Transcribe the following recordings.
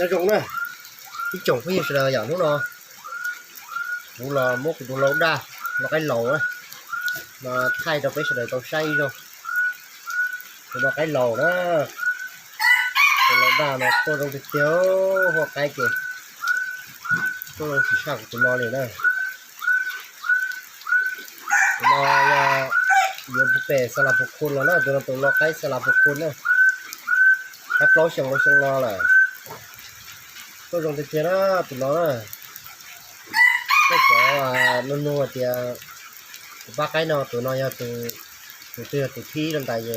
Nyob zoo na ib tsoom phooj ywg sawv daws, yam hnub no kuv los muab kuv tus lau daj, lau qaib laus na, thaij rau peb sawv daws tau saib ib zaug. Tus no qaib laus na, tus lau daj no tuaj zoo tiag tiag, huaj qaib ces tuaj zoo tsis tshaj kuv tus no li na. Tus no yog yuav pem Xa Las Phu Khu los na, tus no tus lau qaib Xa Las Phu Khu na, qaib plaub xyoo lau xyoo no lawm. Tuaj zoo tiag tiag na tus no na. Tej cov nug nug hais tias tus pab qaib no, tus no yog tus, tus twg yog tus thib rau ntais,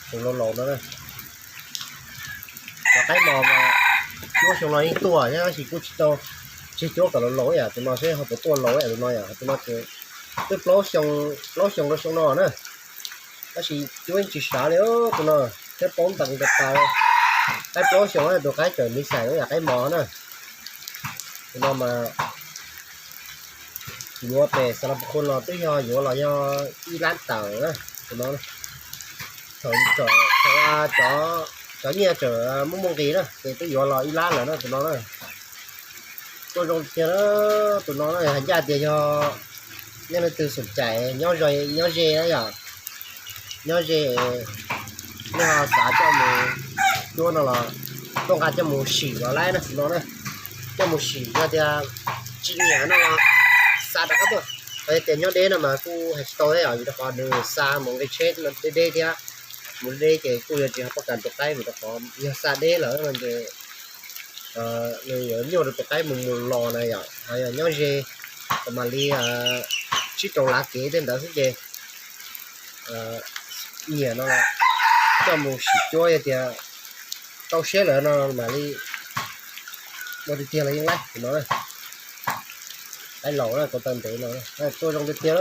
tus laus laus no na. Cov qaib no mas cuab xyoo no yeej tuaj thiab, tab sis kuj tsis tau tseg cuab kom laus laus ib yam tus no seb ho puas tuaj laus ib yam tus no yom. Tus no ces twb plaub xyoo, plaub xyoo rau xyoo no na, tab sis cuab yeej tsis sav li tus no, thiab paub ntees tas tas. Qaib plaub xyoo tus qaib tseem me xais ib yam qaib mos na. Tus no mas yuav pem Xa Las Phu Khu los twb yog yuav los yog ib lab tawm na tus no. Thaum, thaum cov nyiaj tseem muaj muaj nqis na ces twb yuav los ib lab lawm na tus no na. Tuaj zoo tiag na tus no na, hais ncaj tias yog nej leej twg xom cais nyob ze na yom, nyob ze nej ho xav coj mus cuab no los tuaj nqa coj mus sim los laib na tus no na. Coj mus sim yog tias tsis nyiam no los xa rov qab tuaj. Hais tias nyob deb no mas kuj hais tsis tau thiab yom, vim rau qhov nws xa mus nqi tsheb deb deb thiab, mus deb ces kuj yuav tsis ho pab kas tus qaib, vim rau qhov yog xa deb lawm no ces nws yuav nyuaj rau tus qaib mus mus los na yom. Ho yog nyob ze mam li tsib rau lav kev tej ntawd xwb ces nyiam no coj mus sim cuab, yog tias tau siab lawm no mam li ua tiag tiag los yeej laib tus no. Qaib laus na, kaus taw ntev no, tuaj zoo tiag tiag.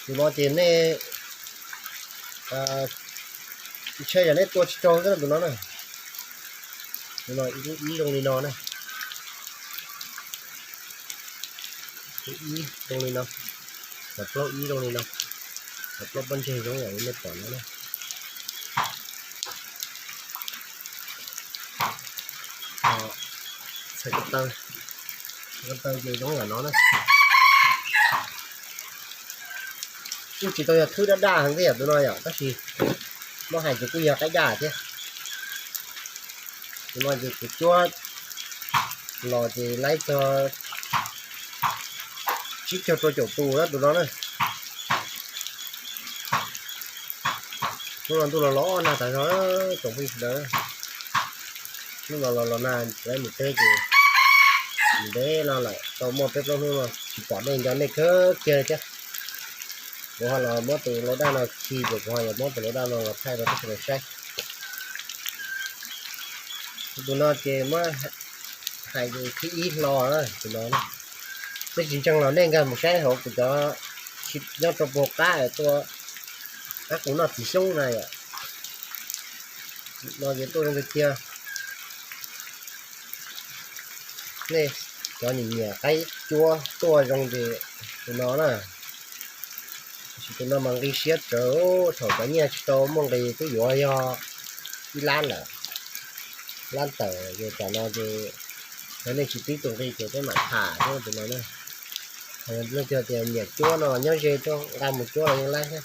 Tus no ces nej ntshai yog nej tua tsis raug xwb tus no na. Tus no ib zoo li no na. Ib zoo li no, cov plaub ib zoo li no, cov plaub pob ntseg zoo yam li nej pom no na. Txhais ko taw, txhais ko taw ces zoo yam no na. Kuj tsis tau yog thwb daj daj heev thiab yom tus no yom, tab sis muab hais ces kuj yog qaib daj thiab. Tus no ces kuv cuab los ces laib txog tsib caug rau caum tus na tus no na. Hnub no ntuj los los nag tas zog tsoom phooj ywg sawv daws. Hnub no los los nag, laib mus teb ces mus ntev no lawm, tau muaj peb plaub hnub no tsis pom nej, nco nej kawg kiag li thiab. Kuv ho los muab tus lau daj no khi ces kuv ho yuav muab tus lau daj no los thaij rau peb sawv daws saib. Tus no ces muab hais tias thib ib hlo na tus no. Nej tsis ntseeg los nej nkag mus saib hauv kuv cov nyob rau puag qab tuaj, qab qus noj txiv xyoob na yom. No ces tuaj zoo tiag tiag. Nej cov nyiam nyiam qaib cuab tuaj zoo ces tus no na. Tab sis tus no mas nqi siab tsawv, thaum cov nyiaj tsis tau muaj nqis twb yuav yog ib lab lawm, lab tawm ces tam no ces yog nej tsis pib tus nqi ces peb mam tham thiab tus no na. Leej twg tias nyiam cuab no nyob ze tuaj nqa mus cuab los yeej laib thiab.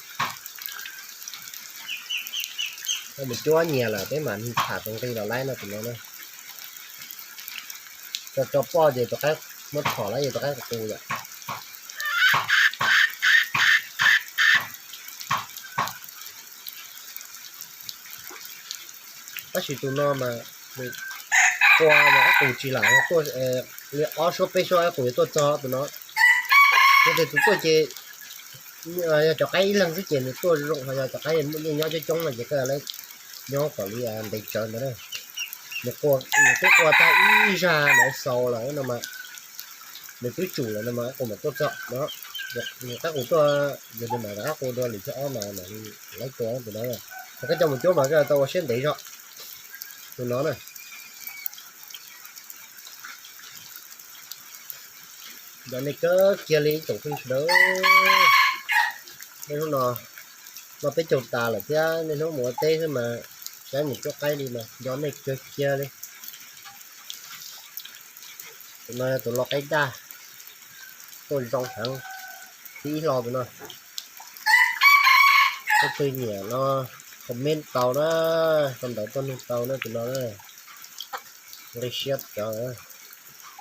Nqa mus cuab nyiam lawm peb mam tham tus nqi los laib no tus no na. Tso tso poj ces tus qaib muab txhom lawm ces tus qaib qus yom. Tab sis tus no mas nws qua mas qaib qus tsis lam tuaj li ob suab peb suab qaib qus yuav tuaj txog tus no. Yog tias tus tuaj ces yog cov qaib ib leeg xwb ces nws tuaj zoo, ho yog cov qaib yeej nyob coob coob no ces koj yuav nyob kom li ntev tsawv ntawd na. Nws qua, nws twb qua tag ib zag ntawd xaus lawm no mas, nws twb tsum lawm no mas qaib qus mam tuaj txog no. Nws qaib qus tuaj, yog nws mam rov qab qua dua lwm thib ob mas mam li laib tua tus no. Yog koj coj mus cuab mas koj tau ua siab ntev zog tus no na. Nco nej kawg kiag li ib tsoom phooj ywg sawv daws. Niaj hnub no, no peb caug tas lawm thiab, niaj hnub mus ua teb xwb mas Cov mus cuab qaib li mas nco nej kawg kiag li. Tus no yog tus lau qaib daj, tuaj zoo heev, thib ib hlo tus no. Leej twg nyiam no comment tau na, sau ntawv tuaj nug tau na tus no na. Nqi siab cov,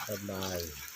bye bye.